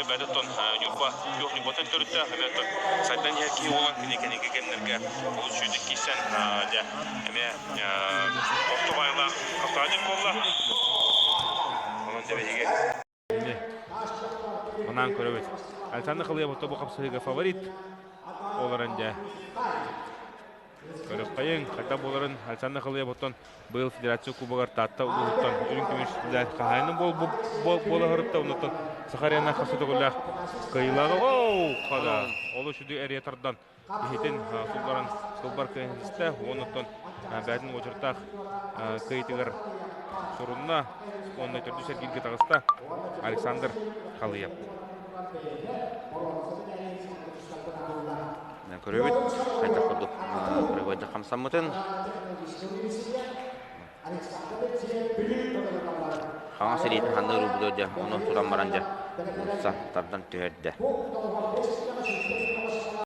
Халыйа бэйэтэ Ньурба күөх Ньурбаттан төрүттээх, эмиэ сайдан иһэр киһи буолан кини кэнники кэмнэргэ олус үчүгэйдик киирсэн дьэ эмиэ орто баайылаах хапсаҕайдьыт буолла. Онон дьэ биһиги Манаан көрөбүт. Александр Халыев бу хапсыһыыга фаворит. Олорон дьэ Көрүөххэйиҥ, хайдах буоларын Александр Халыев оттон быйыл Федерация Кубогар Таатта улууһуттан үрүҥ көмүс хаһаайына буола сырытта. Оннуттан Саха Арена хас төгүллээх кыайыылааҕа оу хада олус үчүгэй эрийэ тардан иһитин сулларан сылбар кыайан Оннуттан бэйэтин уочараттаах кыайыытыгар сурунна уонна төрдүс эргииргэ таҕыста Александр Халыев. Көрөбүт, хайдах курдук прибойда хамсаммытын. Хаҥас илиитин ханна уурбутугар дьэ, ону тутан баран дьэ, уулусса тардан түһэрдэ.